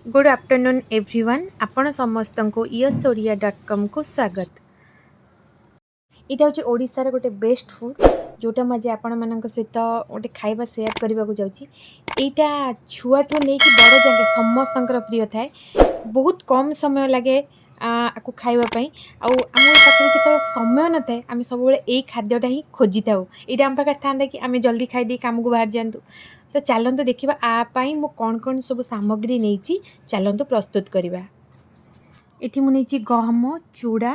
Good afternoon everyone. ଆପଣ ସମସ୍ତଙ୍କୁ yes Odia .କମ୍କୁ ସ୍ୱାଗତ। ଏଇଟା ହେଉଛି ଓଡ଼ିଶାର ଗୋଟେ ବେଷ୍ଟ ଫୁଡ଼୍, ଯେଉଁଟା ମୁଁ ଆଜି ଆପଣମାନଙ୍କ ସହିତ ଗୋଟେ ଖାଇବା ସେୟାର କରିବାକୁ ଯାଉଛି। ଏଇଟା ଛୁଆଠୁ ନେଇକି ବଡ଼ ଯାକେ ସମସ୍ତଙ୍କର ପ୍ରିୟ ଥାଏ। ବହୁତ କମ୍ ସମୟ ଲାଗେ ଆକୁ ଖାଇବା ପାଇଁ। ଆଉ ଆମ ପାଖରେ ଯେତେବେଳେ ସମୟ ନଥାଏ, ଆମେ ସବୁବେଳେ ଏଇ ଖାଦ୍ୟଟା ହିଁ ଖୋଜିଥାଉ। ଏଇଟା ଆମ ପାଖରେ ଥାନ୍ତା କି ଆମେ ଜଲ୍ଦି ଖାଇଦେଇ କାମକୁ ବାହାରି ଯାଆନ୍ତୁ। ତ ଚାଲନ୍ତୁ ଦେଖିବା, ଆ ପାଇଁ ମୁଁ କ'ଣ କ'ଣ ସବୁ ସାମଗ୍ରୀ ନେଇଛି। ଚାଲନ୍ତୁ ପ୍ରସ୍ତୁତ କରିବା। ଏଠି ମୁଁ ନେଇଛି ଗହମ, ଚୁଡ଼ା,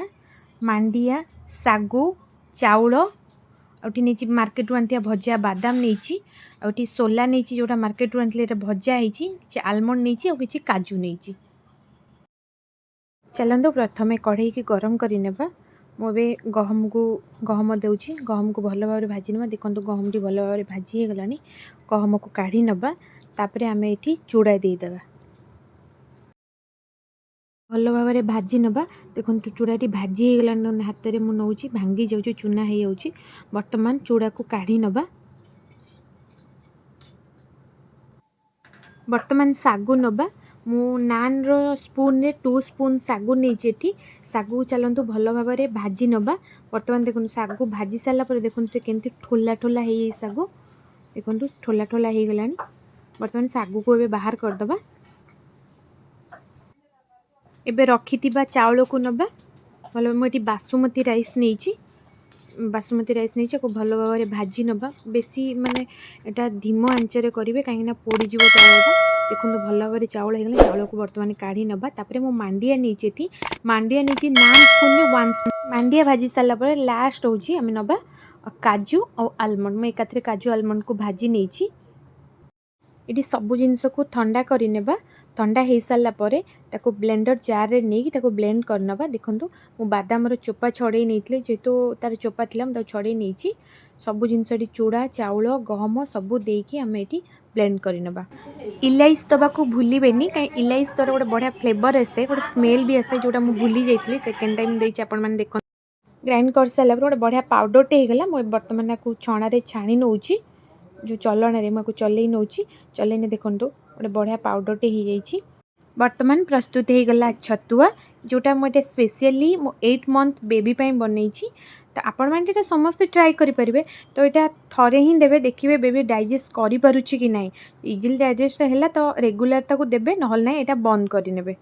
ମାଣ୍ଡିଆ, ଶାଗୁ, ଚାଉଳ। ଆଉ ଏଠି ନେଇଛି ମାର୍କେଟରୁ ଆଣିଥିବା ଭଜା ବାଦାମ ନେଇଛି। ଆଉ ଏଠି ସୋଲା ନେଇଛି, ଯେଉଁଟା ମାର୍କେଟରୁ ଆଣିଥିଲି, ଏଇଟା ଭଜା ହେଇଛି। କିଛି ଆଲମଣ୍ଡ ନେଇଛି ଆଉ କିଛି କାଜୁ ନେଇଛି। ଚାଲନ୍ତୁ ପ୍ରଥମେ କଢ଼େଇକି ଗରମ କରିନେବା। ମୁଁ ଏବେ ଗହମ ଦେଉଛି। ଗହମକୁ ଭଲ ଭାବରେ ଭାଜି ନେବା। ଦେଖନ୍ତୁ, ଗହମଟି ଭଲ ଭାବରେ ଭାଜି ହେଇଗଲାଣି। ଗହମକୁ କାଢ଼ି ନେବା। ତାପରେ ଆମେ ଏଠି ଚୁଡ଼ା ଦେଇଦେବା। ଭଲ ଭାବରେ ଭାଜି ନେବା। ଦେଖନ୍ତୁ, ଚୁଡ଼ାଟି ଭାଜି ହେଇଗଲାଣି। ହାତରେ ମୁଁ ନେଉଛି, ଭାଙ୍ଗି ଯାଉଛି, ଚୁନା ହେଇଯାଉଛି। ବର୍ତ୍ତମାନ ଚୁଡ଼ାକୁ କାଢ଼ି ନେବା। ବର୍ତ୍ତମାନ ଶାଗୁ ନେବା। ମୁଁ ନାନ୍ର ସ୍ପୁନ୍ରେ 2 ସ୍ପୁନ୍ ଶାଗୁ ନେଇଛି ଏଠି। ଶାଗୁ ଚାଲନ୍ତୁ ଭଲ ଭାବରେ ଭାଜି ନେବା। ବର୍ତ୍ତମାନ ଦେଖନ୍ତୁ, ଶାଗୁ ଭାଜି ସାରିଲା ପରେ ଦେଖନ୍ତୁ ସେ କେମିତି ଠୋଲା ଠୋଲା ହେଇଯାଇଛି। ଶାଗୁ ଦେଖନ୍ତୁ, ଠୋଲା ଠୋଲା ହେଇଗଲାଣି। ବର୍ତ୍ତମାନ ଶାଗୁକୁ ଏବେ ବାହାର କରିଦେବା। ଏବେ ରଖିଥିବା ଚାଉଳକୁ ନେବା। ଭଲ, ମୁଁ ଏଠି ବାସୁମତୀ ରାଇସ୍ ନେଇଛି। ବାସୁମତୀ ରାଇସ୍ ନେଇଛି, ଆକୁ ଭଲ ଭାବରେ ଭାଜି ନେବା। ବେଶୀ ମାନେ ଏଇଟା ଧିମ ଆଞ୍ଚରେ କରିବେ, କାହିଁକିନା ପୋଡ଼ିଯିବ ଚାଉଳଟା। ଦେଖନ୍ତୁ, ଭଲ ଭାବରେ ଚାଉଳ ହେଇଗଲା। ଚାଉଳକୁ ବର୍ତ୍ତମାନ କାଢ଼ି ନେବା। ତାପରେ ମୁଁ ମାଣ୍ଡିଆ ନେଇଛି ଏଠି। ମାଣ୍ଡିଆ ନେଇଛି ନାନ୍ ସ୍ପୁନ୍ରେ 1 ସ୍ପୁନ୍। ମାଣ୍ଡିଆ ଭାଜି ସାରିଲା ପରେ ଲାଷ୍ଟ ହେଉଛି ଆମେ ନେବା କାଜୁ ଆଉ ଆଲମଣ୍ଡ। ମୁଁ ଏକାଥରେ କାଜୁ ଆଲମଣ୍ଡକୁ ଭାଜି ନେଇଛି। ଏଠି ସବୁ ଜିନିଷକୁ ଥଣ୍ଡା କରିନେବା। ଥଣ୍ଡା ହେଇସାରିଲା ପରେ ତାକୁ ବ୍ଲେଣ୍ଡର ଜାର୍ରେ ନେଇକି ତାକୁ ବ୍ଲେଣ୍ଡ କରିନେବା। ଦେଖନ୍ତୁ, ମୁଁ ବାଦାମର ଚୋପା ଛଡ଼େଇ ନେଇଥିଲି। ଯେହେତୁ ତା'ର ଚୋପା ଥିଲା, ମୁଁ ତାକୁ ଛଡ଼େଇ ନେଇଛି। ସବୁ ଜିନିଷ ଏଠି ଚୁଡ଼ା, ଚାଉଳ, ଗହମ ସବୁ ଦେଇକି ଆମେ ଏଠି ବ୍ଲେଣ୍ଡ କରିନେବା। ଇଲାଇଚି ଦେବାକୁ ଭୁଲିବେନି, କାହିଁ ଇଲାଇଚି ଦ୍ୱାରା ଗୋଟେ ବଢ଼ିଆ ଫ୍ଲେଭର୍ ଆସିଥାଏ, ଗୋଟେ ସ୍ମେଲ୍ ବି ଆସିଥାଏ, ଯେଉଁଟା ମୁଁ ଭୁଲି ଯାଇଥିଲି। ସେକେଣ୍ଡ ଟାଇମ୍ ଦେଇଛି, ଆପଣମାନେ ଦେଖନ୍ତୁ। ଗ୍ରାଇଣ୍ଡ କରିସାରିଲା ପରେ ଗୋଟେ ବଢ଼ିଆ ପାଉଡ଼ରଟେ ହେଇଗଲା। ମୁଁ ବର୍ତ୍ତମାନ ଆକୁ ଛଣାରେ ଛାଣି ନେଉଛି, ଯେଉଁ ଚଲଣାରେ ମୁଁ ଆକୁ ଚଲେଇ ନେଉଛି। ଚଲେଇନେ ଦେଖନ୍ତୁ, ଗୋଟେ ବଢ଼ିଆ ପାଉଡ଼ରଟେ ହେଇଯାଇଛି। ବର୍ତ୍ତମାନ ପ୍ରସ୍ତୁତ ହେଇଗଲା ଛତୁଆ, ଯେଉଁଟା ମୁଁ ଏଇଟା ସ୍ପେସିଆଲି ମୋ 8 ମନ୍ଥ ବେବି ପାଇଁ ବନେଇଛି। ତ ଆପଣମାନେ ଏଇଟା ସମସ୍ତେ ଟ୍ରାଏ କରିପାରିବେ। ତ ଏଇଟା ଥରେ ହିଁ ଦେବେ, ଦେଖିବେ ବେବି ଡାଇଜେଷ୍ଟ କରିପାରୁଛି କି ନାହିଁ। ଇଜିଲି ଡାଇଜେଷ୍ଟ ହେଲା ତ ରେଗୁଲାର ତାକୁ ଦେବେ, ନହେଲେ ନାହିଁ ଏଇଟା ବନ୍ଦ କରିନେବେ।